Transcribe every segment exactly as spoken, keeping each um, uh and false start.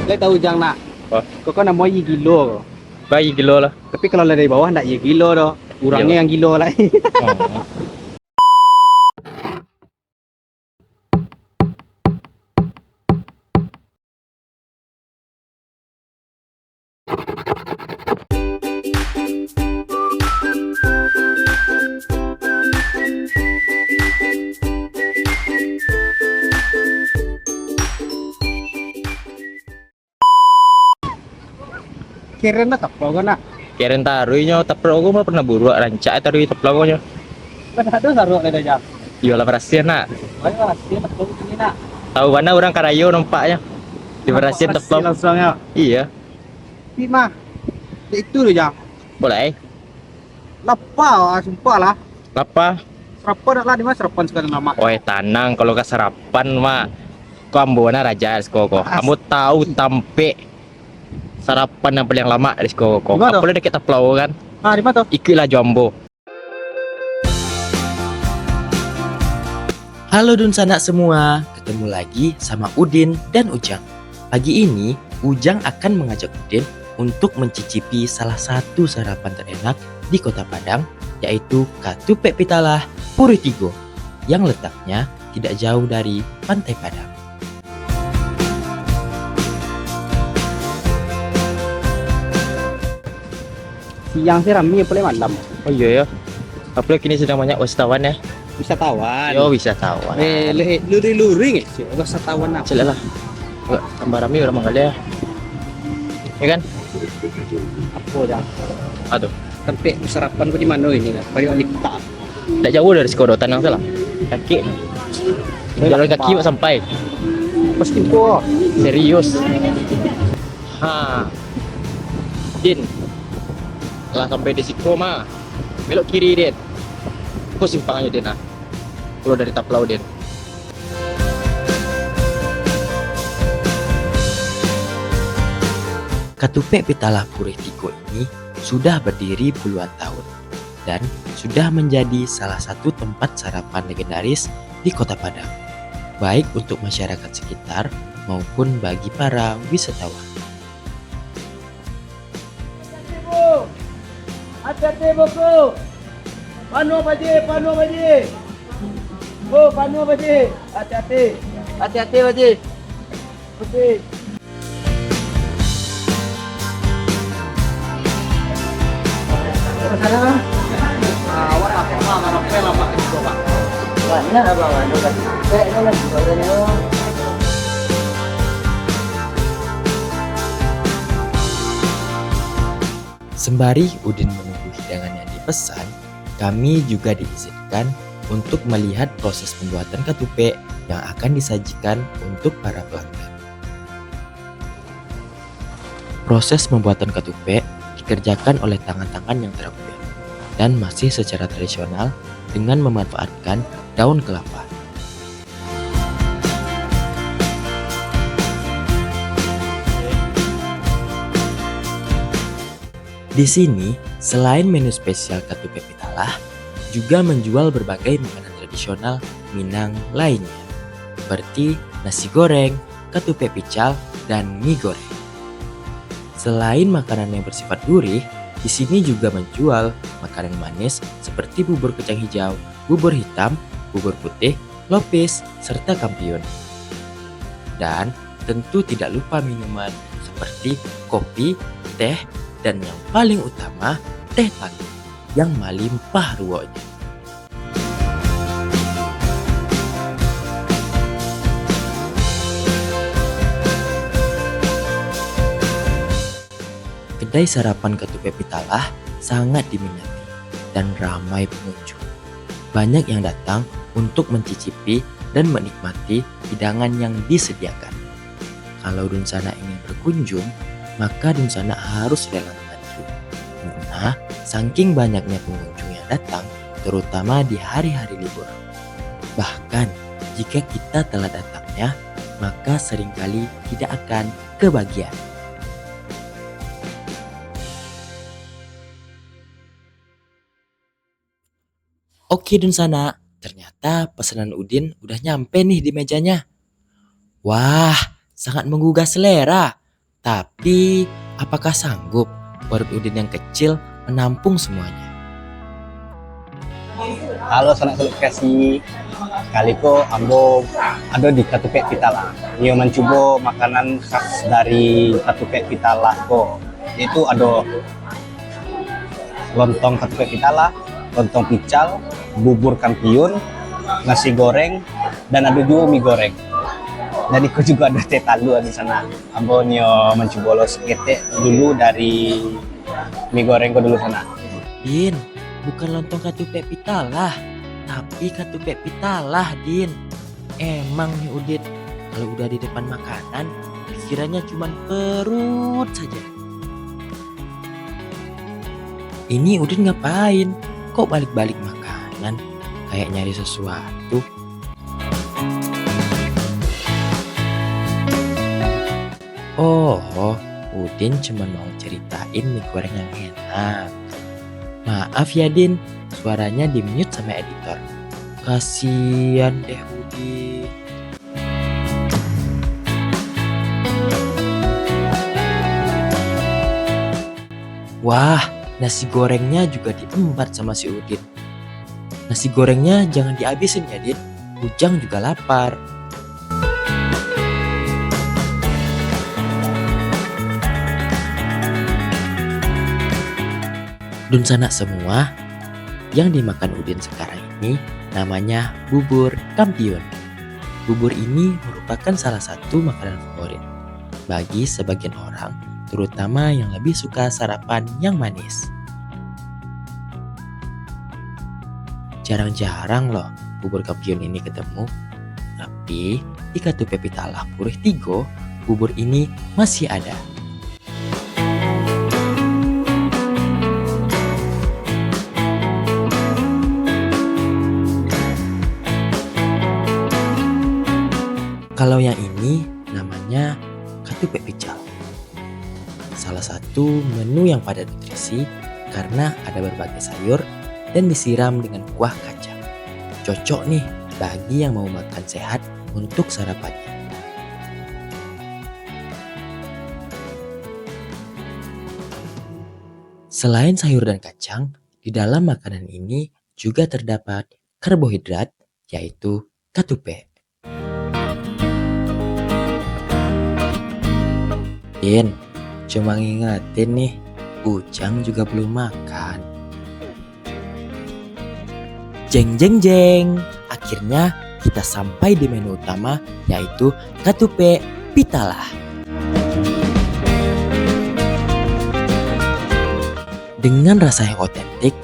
Lai tahu Ujang nak? Apa? Kau kan namo Ye Gilo ko. Ba Ye Gilo lah. Tapi kalau lah dari bawah ndak Ye Gilo doh. Urangnyo Iyo. Yang gilo lai. Oh. Keren lah taplau ko nak. Keren taruihnyo, taplau ko mah pernah buruak, rancak taruih taplau ko nyo. Kan ado saruak lai dah, Jang. Iyolah, barasiah nak. Baik barasiah taplau ko nak. Tahu bana urang karayo nampaknyo. Dibarasiah taplau. Nampak barasiah langsung yo. Iyo. Tapi mah, dek itu tu, Jang. Boleh. Lapa, ah, sumpah lah. Lapa? Sarapan nak lah, di ma sarapan sakali lamak? Oi, tanang, kalau ka sarapan mah, ko ambo nah raja di siko ko. As- Ambo tahu tampek sarapan yang paling lamak di siko ko. Di ma tu? Apo lah dakek taplau kan? Ah, di ma tu? Ikuiklah jo ambo. Halo dunsanak semua, ketemu lagi sama Udin dan Ujang. Pagi ini, Ujang akan mengajak Udin untuk mencicipi salah satu sarapan terenak di Kota Padang, yaitu Katupek Pitalah Purih Tigo, yang letaknya tidak jauh dari Pantai Padang. Siang sih rami, apalagi malam. Oh iyo yo. Apalagi kini sedang banyak wisatawan yo. Wisatawan. Yo, wisatawan. Eh, luri-luri eh, wisatawan apa? Cek lah. Tambah rami urang manggaleh. Yo kan? Apo dah? Aduh. Tampek sarapan ko di mano ini lah? Payuang lipat. Ndak jauah dari siko doh, tanang tu lah. Kaki. Jalan kaki buek sampai. Pasti ko. Serius. Ha. Din. Lah sampai di siko mah. Belok kiri, Din. Ko simpang ajo, Din, ah. Kalau dari Taplau, Din. Katupek Pitalah Purih Tigo ini sudah berdiri puluhan tahun dan sudah menjadi salah satu tempat sarapan legendaris di Kota Padang, baik untuk masyarakat sekitar maupun bagi para wisatawan. Hati-hati, Bu! Hati-hati, Bu, Bu! Panuah, Pak Haji! Panuah, Pak Haji! Bu, panuah, Pak Haji! Hati-hati! Hati-hati, Pak Haji! Pak Haji! Sembari Udin menunggu hidangan yang dipesan, kami juga diizinkan untuk melihat proses pembuatan katupek yang akan disajikan untuk para pelanggan. Proses pembuatan katupek dikerjakan oleh tangan-tangan yang terampil dan masih secara tradisional dengan memanfaatkan daun kelapa. Di sini, selain menu spesial katupek Pitalah, juga menjual berbagai makanan tradisional Minang lainnya, seperti nasi goreng, katupek pical, dan mie goreng. Selain makanan yang bersifat gurih, di sini juga menjual makanan manis seperti bubur kacang hijau, bubur hitam, bubur putih, lopis, serta kampiun. Dan tentu tidak lupa minuman seperti kopi, teh, dan yang paling utama, teh tarik yang malimpah ruoknyo. Kedai sarapan katupek Pitalah sangat diminati dan ramai pengunjung. Banyak yang datang untuk mencicipi dan menikmati hidangan yang disediakan. Kalau dunsanak ingin berkunjung, maka dunsanak harus rela mengantri. Karena saking banyaknya pengunjung yang datang, terutama di hari-hari libur. Bahkan, jika kita telat datangnya, maka seringkali tidak akan kebagian. Oke, dunsanak, ternyata pesanan Udin udah nyampe nih di mejanya. Wah, sangat menggugah selera. Tapi, apakah sanggup perut Udin yang kecil menampung semuanya? Halo, sanak saluang kekasih. Kali ko ambo ado di Katupek Pitalah. Nio mancubo makanan khas dari Katupek Pitalah ko, yaitu ado lontong Katupek Pitalah, lontong pical, bubur kampiun, nasi goreng, dan ado juo mi goreng. Dan iko juo ado teh talua di sana. Ambo nio mancubo lo saketek dulu dari mi goreng ko dulu sana. Din, bukan lontong Katupek Pitalah, tapi Katupek Pitalah, Din. Emang nih Udin, kalau udah di depan makanan, pikirannya cuman perut saja. Ini Udin ngapain? Kok balik-balik makanan? Kayak nyari sesuatu. Oh, Udin cuma mau ceritain mie goreng yang enak. Maaf ya, Din, suaranya di-mute sama editor. Kasian deh Udin. Wah, nasi gorengnya juga diembat sama si Udin. Nasi gorengnya jangan dihabisin ya, Din. Ujang juga lapar. Dunsanak semua, yang dimakan Udin sekarang ini namanya bubur kampiun. Bubur ini merupakan salah satu makanan favorit bagi sebagian orang, terutama yang lebih suka sarapan yang manis. Jarang-jarang loh bubur kampiun ini ketemu, tapi di Katupek Pitalah Purih Tigo, bubur ini masih ada. Kalau yang ini namanya Katupek Pical. Salah satu menu yang padat nutrisi karena ada berbagai sayur dan disiram dengan kuah kacang. Cocok nih bagi yang mau makan sehat untuk sarapannya. Selain sayur dan kacang, di dalam makanan ini juga terdapat karbohidrat, yaitu katupek. Din, cuma ngingetin nih, Ujang juga belum makan. Jeng, jeng, jeng. Akhirnya kita sampai di menu utama, yaitu katupek pitalah. Dengan rasa yang otentik,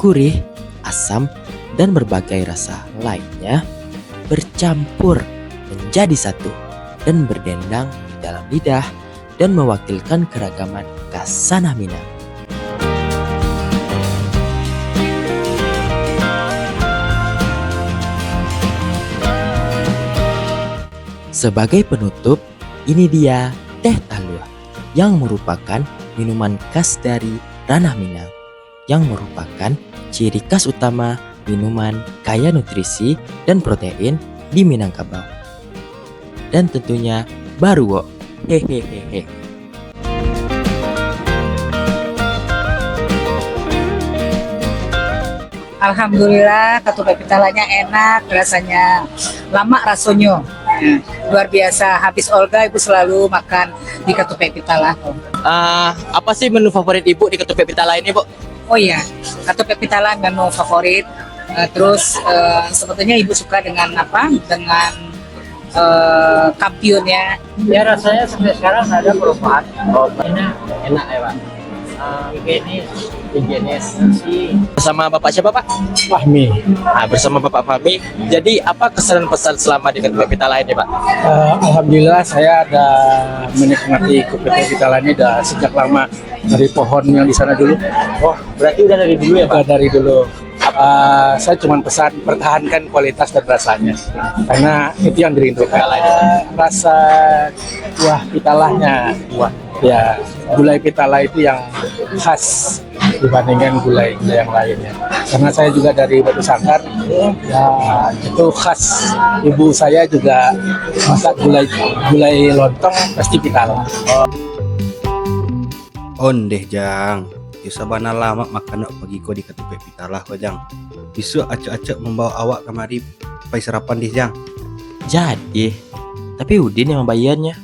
gurih, asam, dan berbagai rasa lainnya bercampur menjadi satu dan berdendang di dalam lidah dan mewakilkan keragaman khasanah Minang. Sebagai penutup, ini dia teh talua, yang merupakan minuman khas dari Ranah Minang, yang merupakan ciri khas utama minuman kaya nutrisi dan protein di Minangkabau. Dan tentunya baruok. Hehehehe. Alhamdulillah, katupek pitalanya enak rasanya, lamak rasonyo. Nah, luar biasa, habis Olga ibu selalu makan di katupek pitala. Ah, apa sih menu favorit ibu di katupek pitala ini, Bu? Oh iya, katupek pitala menu favorit. Eh, terus, eh, sebetulnya ibu suka dengan apa? Dengan, eh, kampiunnya. Ya, rasanya sampai sekarang nggak ada perubahan. Oh, ini enak ya, Pak? Eh, higienis. Higienis, bersih. Bersama Bapak siapa, Pak? Fahmi. Ah, bersama Bapak Fahmi. Jadi, apa kesan pesan selama di katupek pitala ini, Pak? Eh, alhamdulillah, saya ada menikmati katupek pitala ini dah sejak lama, dari pohon yang di sana dulu. Oh, berarti udah dari dulu ya, Pak? Udah dari dulu. Ah, saya cuma pesan, pertahankan kualitas dan rasanya. Karena itu yang dirindukan. Pitala itu. Eh, rasa kuah pitalanya. Kuah. Ya, gulai pitala itu yang khas dibandingkan gulai-gulai yang lainnya. Karena saya juga dari Batu Sanggar, ya, itu khas ibu saya juga masak gulai, gulai lontong pasti Pitaloh. Ondeh, Jang. Yo sabana lamak makan nak pagi ko di katupaik Pitaloh ko, Jang. Bisuak acok-acok mambawa awak kamari pai sarapan deh, Jang. Jadi, tapi Udin yang mambayarnya.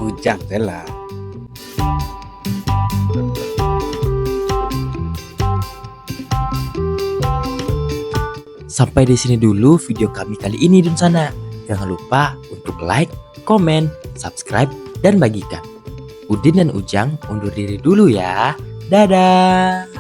Ujang tu lah. Sampai di sini dulu video kami kali ini, Dunsanak. Jangan lupa untuk like, komen, subscribe, dan bagikan. Udin dan Ujang undur diri dulu ya. Dadah.